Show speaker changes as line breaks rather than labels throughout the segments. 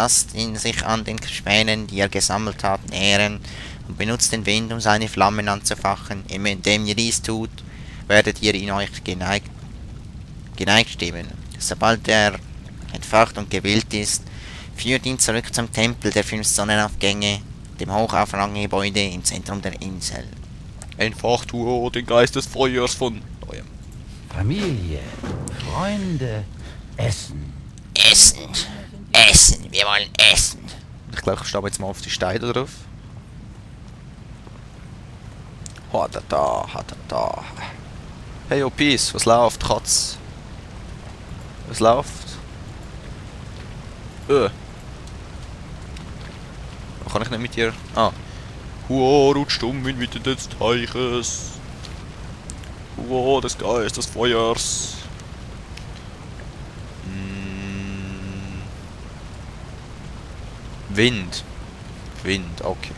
lasst ihn sich an den Spänen, die er gesammelt hat, nähren und benutzt den Wind, um seine Flammen anzufachen. Indem ihr dies tut, werdet ihr ihn euch geneigt stimmen. Sobald er entfacht und gewillt ist, führt ihn zurück zum Tempel der 5 Sonnenaufgänge, dem Hochaufranggebäude im Zentrum der Insel.
Entfacht den Geist des Feuers von neuem.
Familie, Freunde, Essen.
Essen! Essen! Wir wollen essen!
Ich glaube, ich stehe jetzt mal auf die Steine drauf. Da. Hey, oh Peace, was läuft, Katz? Was läuft? Kann ich nicht mit dir... Ah. Hua, rutscht um inmitten des Teiches. Hua, des Geistes des Feuers. Wind. Wind, okay.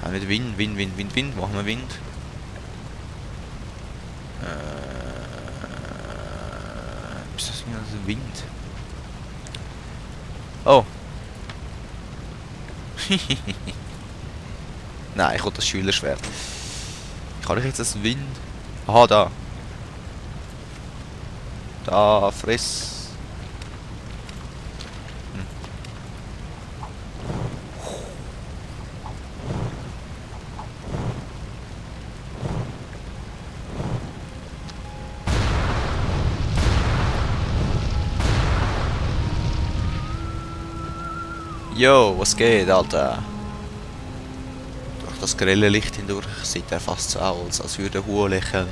Ja, nicht Wind. Machen wir Wind. Ist das also Wind? Oh. Nein, ich will das Schülerschwert. Kann ich jetzt das Wind... Aha, da. Da, friss. Yo, was geht, Alter? Durch das grelle Licht hindurch sieht er fast so aus, als würde er Hua lächeln.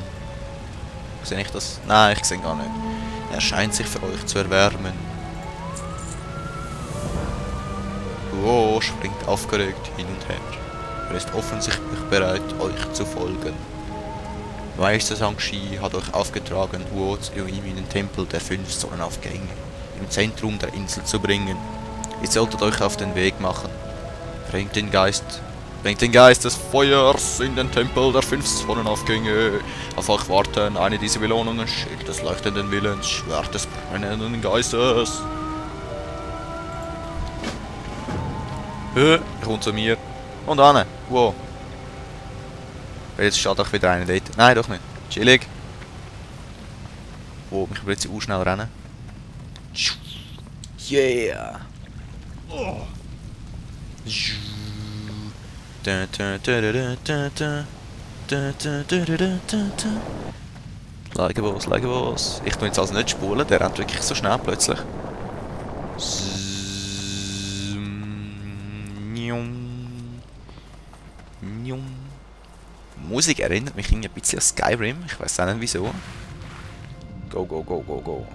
Sehe ich das? Nein, ich sehe gar nicht. Er scheint sich für euch zu erwärmen. Hua springt aufgeregt hin und her. Er ist offensichtlich bereit, euch zu folgen. Meister Zhangxi hat euch aufgetragen, Hua zu ihm in den Tempel der 5 Sonnenaufgänge im Zentrum der Insel zu bringen. Ihr solltet euch auf den Weg machen. Bringt den Geist des Feuers in den Tempel der 5 Sonnenaufgänge. Auf euch warten eine dieser Belohnungen: Schild des leuchtenden Willens, Schwert des brennenden Geistes. Er kommt zu mir. Und Anne. Wow. Jetzt steht doch wieder einer dort. Nein, doch nicht. Chillig. Wow, ich will jetzt schnell rennen. Yeah. Like was. Ich tue jetzt also nicht spulen, der rennt wirklich so schnell plötzlich. Musik erinnert mich ein bisschen an Skyrim, ich weiß auch nicht wieso. Go.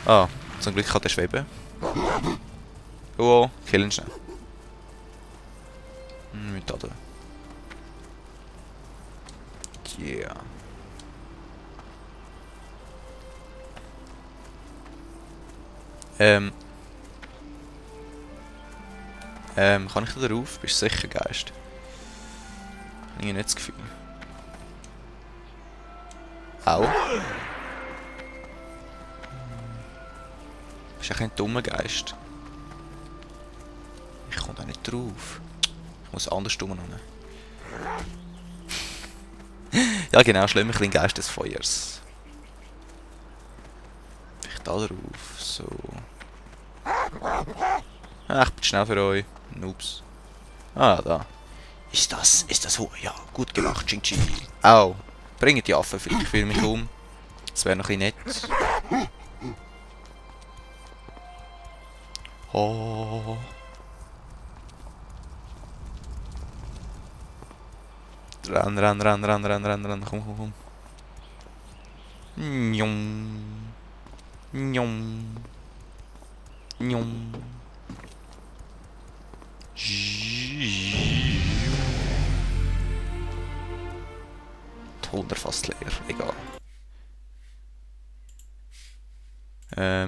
Ah, zum Glück kann der schweben. Oh, kill ihn schnell. Mit da. Yeah. Kann ich da drauf? Bist du sicher, Geist? Ich habe nicht das Gefühl. Au. Bist du ein dummer Geist? Ich komme da nicht drauf. Ich muss anders tun. Ja genau, schlimmer ein Geist des Feuers. Ich da drauf. So. Ah, ich bin schnell für euch. Noobs. Ah, da. Ist das ja, gut gemacht, Ching-Chi. Au. Bringt die Affen, ich fühle mich um. Das wäre noch ein bisschen nett. Oh. Ran, komm. Njom. Holder fast leer, egal.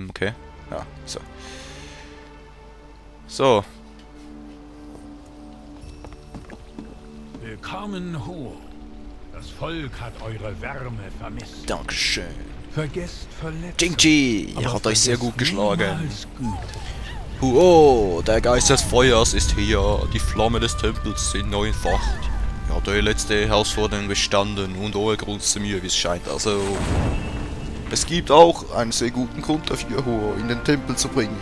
Okay. Ja, so. So.
Willkommen, Huo. Das Volk hat eure Wärme vermisst.
Dankeschön.
Vergesst Verletzte.
Ching-Chi, ihr habt euch sehr gut geschlagen.
Huo, der Geist des Feuers ist hier. Die Flamme des Tempels sind neu entfacht. Ihr habt eure letzte Herausforderung bestanden und ohne große Mühe, wie es scheint. Also, es gibt auch einen sehr guten Grund dafür, Huo in den Tempel zu bringen.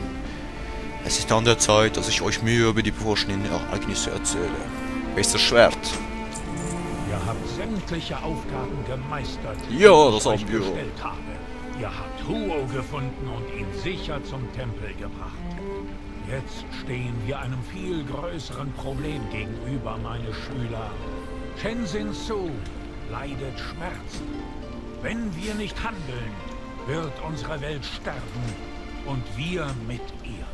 Es ist an der Zeit, dass ich euch mehr über die bevorstehenden Ereignisse erzähle. Besser Schwert.
Ihr habt sämtliche Aufgaben gemeistert,
Ja,
die
das
ich euch
haben wir.
gestellt habe. Ihr habt Huo gefunden und ihn sicher zum Tempel gebracht. Jetzt stehen wir einem viel größeren Problem gegenüber, meine Schüler. Shenzin Su leidet Schmerzen. Wenn wir nicht handeln, wird unsere Welt sterben und wir mit ihr.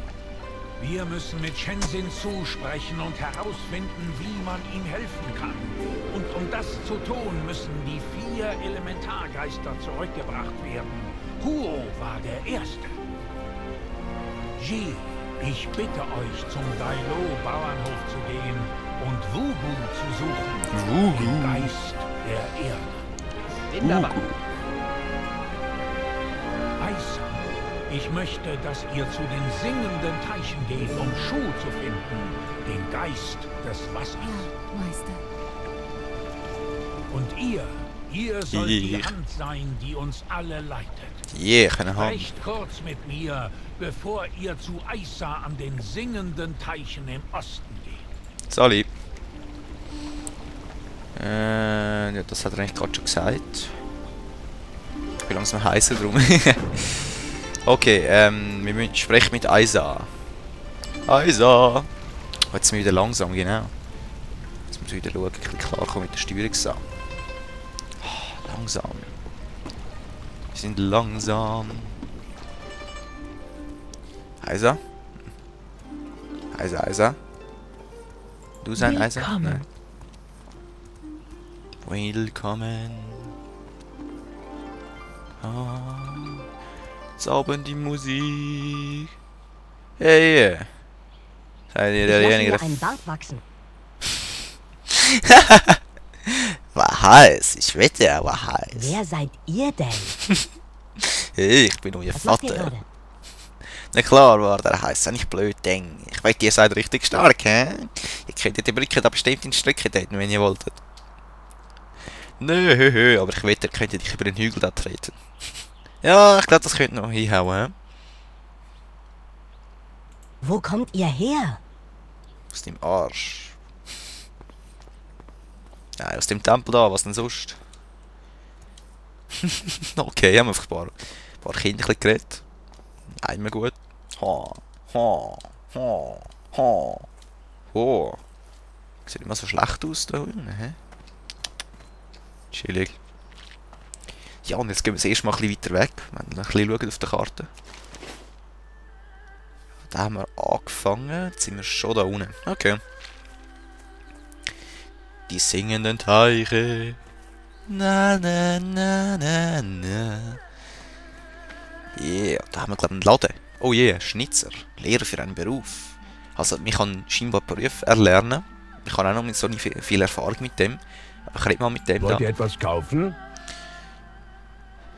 Wir müssen mit Shenzin Su sprechen und herausfinden, wie man ihm helfen kann. Und um das zu tun, müssen die 4 Elementargeister zurückgebracht werden. Huo war der Erste. Ji, ich bitte euch, zum Dailo-Bauernhof zu gehen und Wugu zu suchen. Den Geist der Erde.
Wunderbar.
Aisa, ich möchte, dass ihr zu den singenden Teichen geht, um Shu zu finden, den Geist des Wassers.
Ja, Meister.
Und ihr sollt die Hand sein, die uns alle leitet.
Yeah, keine Hand.
Sprecht kurz mit mir, bevor ihr zu Aisa an den singenden Teichen im Osten geht.
Sali. Ja, das hat er eigentlich gerade schon gesagt. Ich bin langsam heißer drum. Okay, wir müssen sprechen mit Aisa. Aisa! Jetzt sind wir wieder langsam, genau. Jetzt müssen wir wieder schauen, ein bisschen klarkommen mit der Steuerungssache. Langsam. Wir sind langsam. Aisa? Aisa? Du sein Aisa?
Willkommen.
Willkommen. Zaubern die Musik. Hey. Seid ihr
Ich lasse
derjenige,
mir
der...
einen Bart wachsen.
War heiß. Ich wette, er war heiß.
Wer seid ihr denn?
Hey, ich bin euer
Was macht ihr
Vater.
gerade?
Na klar war der heiß, nicht blöd, Ding. Ich weiß, ihr seid richtig stark, hä? Ihr könntet die Brücke da bestimmt in Stücke treten, wenn ihr wolltet. Nö, aber ich wette, ihr könntet dich über den Hügel da treten. Ja, ich glaube, das könnte noch hinhauen, hä?
Wo kommt ihr her?
Aus dem Arsch. Nein, aus dem Tempel da, was denn sonst? Okay, haben wir einfach ein paar Kinder geredet. Einmal gut. Oh. Sieht immer so schlecht aus da unten, hä? Chillig. Ja, und jetzt gehen wir das erste Mal ein bisschen weiter weg. Wenn wir ein bisschen schauen auf der Karte. Da haben wir angefangen. Jetzt sind wir schon da unten. Okay. Die singenden Teiche. Na. Yeah, da haben wir glaube ich einen Laden. Oh yeah, Schnitzer. Lehrer für einen Beruf. Also, ich kann scheinbar Beruf erlernen. Ich habe auch noch nicht so viel Erfahrung mit dem. Aber ich rede mal mit dem
Wollt
da.
ihr etwas kaufen?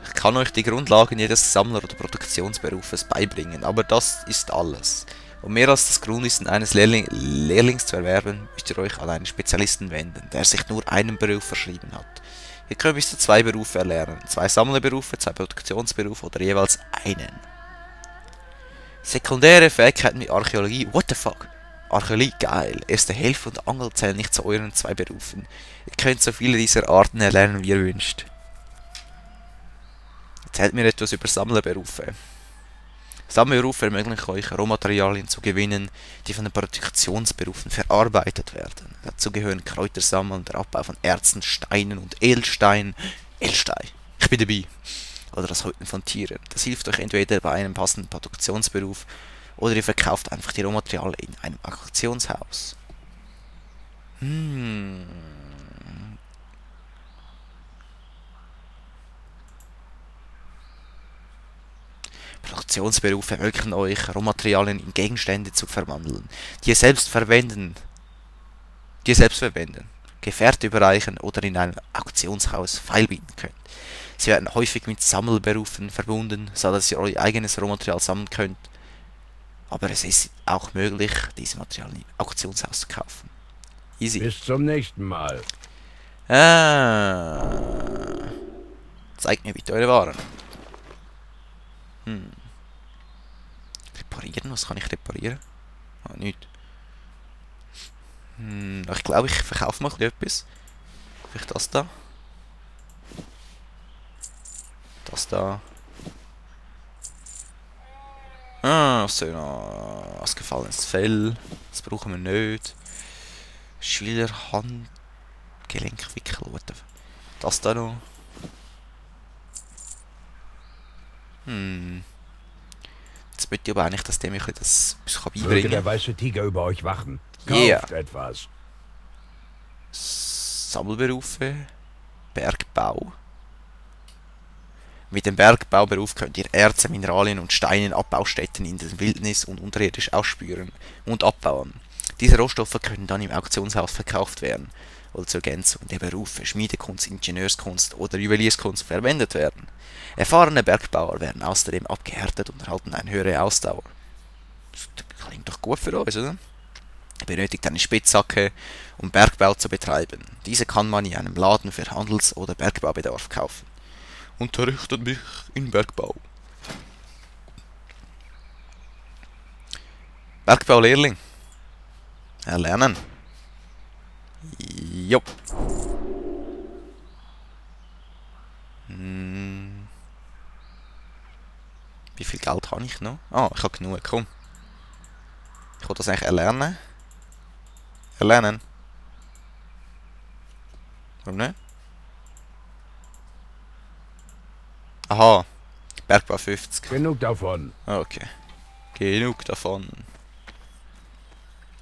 Ich kann euch die Grundlagen jedes Sammler- oder Produktionsberufes beibringen, aber das ist alles. Um mehr als das Grundwissen eines Lehrlings zu erwerben, müsst ihr euch an einen Spezialisten wenden, der sich nur einem Beruf verschrieben hat. Ihr könnt bis zu 2 Berufe erlernen, 2 Sammlerberufe, 2 Produktionsberufe oder jeweils einen. Sekundäre Fähigkeiten wie Archäologie, what the fuck? Archäologie, geil. Erste Hilfe und Angel zählen nicht zu euren 2 Berufen. Ihr könnt so viele dieser Arten erlernen, wie ihr wünscht. Erzählt mir etwas über Sammlerberufe. Sammlerberufe ermöglichen euch, Rohmaterialien zu gewinnen, die von den Produktionsberufen verarbeitet werden. Dazu gehören Kräutersammeln, der Abbau von Erzen, Steinen und Edelstein. Edelstein, ich bin dabei. Oder das Häuten von Tieren. Das hilft euch entweder bei einem passenden Produktionsberuf oder ihr verkauft einfach die Rohmaterialien in einem Auktionshaus. Produktionsberufe ermöglichen euch, Rohmaterialien in Gegenstände zu verwandeln, die ihr selbst verwenden, Gefährte überreichen oder in einem Auktionshaus feilbieten könnt. Sie werden häufig mit Sammelberufen verbunden, so dass ihr euer eigenes Rohmaterial sammeln könnt. Aber es ist auch möglich, diese Materialien im Auktionshaus zu kaufen. Easy.
Bis zum nächsten Mal.
Zeigt mir bitte eure Waren. Reparieren? Was kann ich reparieren? Ah, nichts. Ich glaube, ich verkaufe mal etwas. Vielleicht das da. Das da. So noch ausgefallenes Fell. Das brauchen wir nicht. Schülerhand. Gelenkwickel. Das da noch. Jetzt möchte ich aber eigentlich, dass der mir das
Möge
beibringen
der
kann.
weiße Tiger über euch wachen.
Yeah.
Kauft etwas.
Sammelberufe. Bergbau. Mit dem Bergbauberuf könnt ihr Erze, Mineralien und Steine in Abbaustätten in der Wildnis und unterirdisch ausspüren und abbauen. Diese Rohstoffe können dann im Auktionshaus verkauft werden oder zur Ergänzung der Berufe Schmiedekunst, Ingenieurskunst oder Juwelierskunst verwendet werden. Erfahrene Bergbauer werden außerdem abgehärtet und erhalten eine höhere Ausdauer. Das klingt doch gut für uns, oder? Ihr benötigt eine Spitzhacke, um Bergbau zu betreiben. Diese kann man in einem Laden für Handels- oder Bergbaubedarf kaufen. Unterrichtet mich in Bergbau. Bergbaulehrling. Erlernen. Jupp. Wie viel Geld habe ich noch? Ich habe genug, komm. Ich will das eigentlich erlernen. Erlernen. Warum nicht? Aha. Bergbau 50.
Genug davon.
Okay. Genug davon.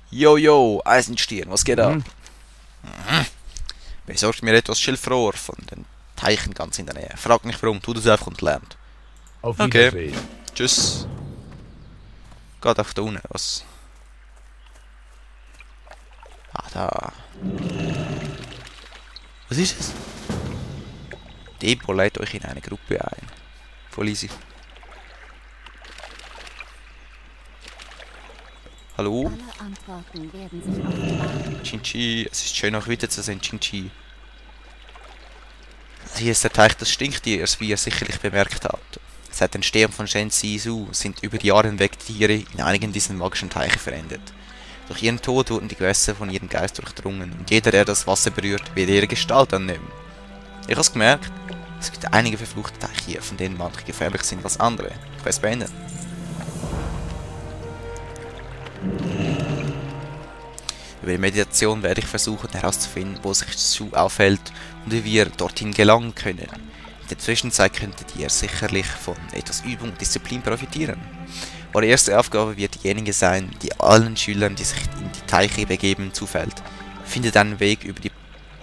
Jojo, Eisenstirn, was geht ab? Besorgt mir etwas Schilfrohr von den Teichen ganz in der Nähe. Frag nicht warum, tu das einfach und lernt.
Auf
Okay.
Wiedersehen.
Tschüss. Geht einfach da unten, was? Da. Was ist es? Depot lädt euch in eine Gruppe ein. Voll easy. Hallo?
Alle Antworten werden sich offenbaren.
Chinchi, es ist schön, euch wiederzusehen, Chinchi. Hier ist der Teich des Stinktiers, wie ihr sicherlich bemerkt habt. Seit der Entstehung von Shen Sisu sind über die Jahre hinweg Tiere in einigen dieser magischen Teiche verändert. Durch ihren Tod wurden die Gewässer von ihrem Geist durchdrungen und jeder, der das Wasser berührt, wird ihre Gestalt annehmen. Ich hab's gemerkt, es gibt einige verfluchte Teiche hier, von denen manche gefährlich sind als andere. Ich weiß beenden. Über die Meditation werde ich versuchen herauszufinden, wo sich Shu aufhält und wie wir dorthin gelangen können. In der Zwischenzeit könntet ihr sicherlich von etwas Übung und Disziplin profitieren. Eure erste Aufgabe wird diejenige sein, die allen Schülern, die sich in die Teiche begeben, zufällt. Findet einen Weg über die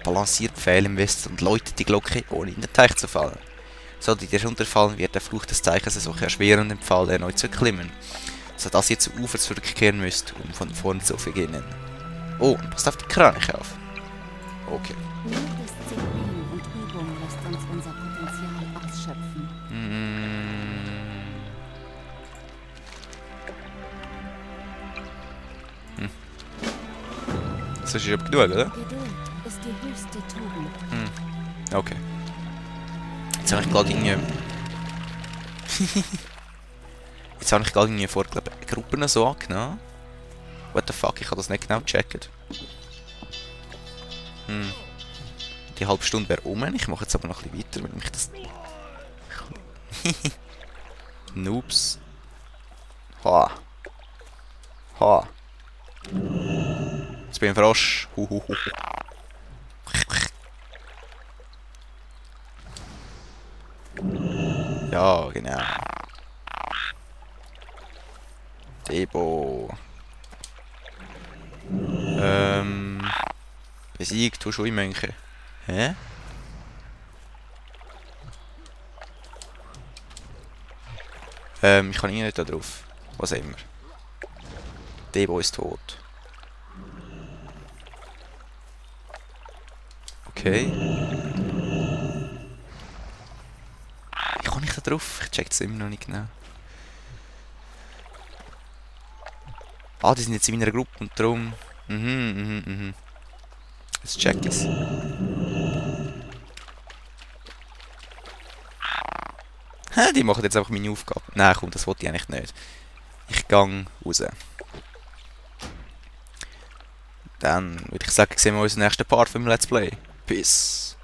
Balancierpfähle im Westen und läutet die Glocke, ohne in den Teich zu fallen. Solltet ihr runterfallen, wird der Fluch des Teiches es euch erschweren, den Pfahl erneut zu erklimmen, sodass ihr zum Ufer zurückkehren müsst, um von vorn zu beginnen. Oh, und passt auf die Kraniche auf. Okay.
Nur Disziplin und Übung lässt uns unser Potenzial ausschöpfen.
Das ist aber genug, oder?
Geduld ist die höchste Tugend.
Okay. Jetzt habe ich gerade irgendwie... Jetzt habe ich gerade irgendwie vor, glaube ich, Gruppen so angenommen. What the fuck, ich habe das nicht genau gecheckt. Die halbe Stunde wäre um. Ich mache jetzt aber noch ein bisschen weiter, weil mich das... Noobs. Ha. Ha. Jetzt bin ich ein Frosch. Ja, genau. Debo. Besiegt, du schon Mönche. Hä? Ich kann ihn nicht da drauf. Was immer. Debo ist tot. Okay. Ich kann nicht da drauf. Ich check es immer noch nicht genau. Ah, die sind jetzt in meiner Gruppe und darum... Jetzt check ich's. Hä, die machen jetzt einfach meine Aufgabe. Nein, komm, das wollte ich eigentlich nicht. Ich gang raus. Dann würde ich sagen, sehen wir uns im nächsten Part vom Let's Play. Peace.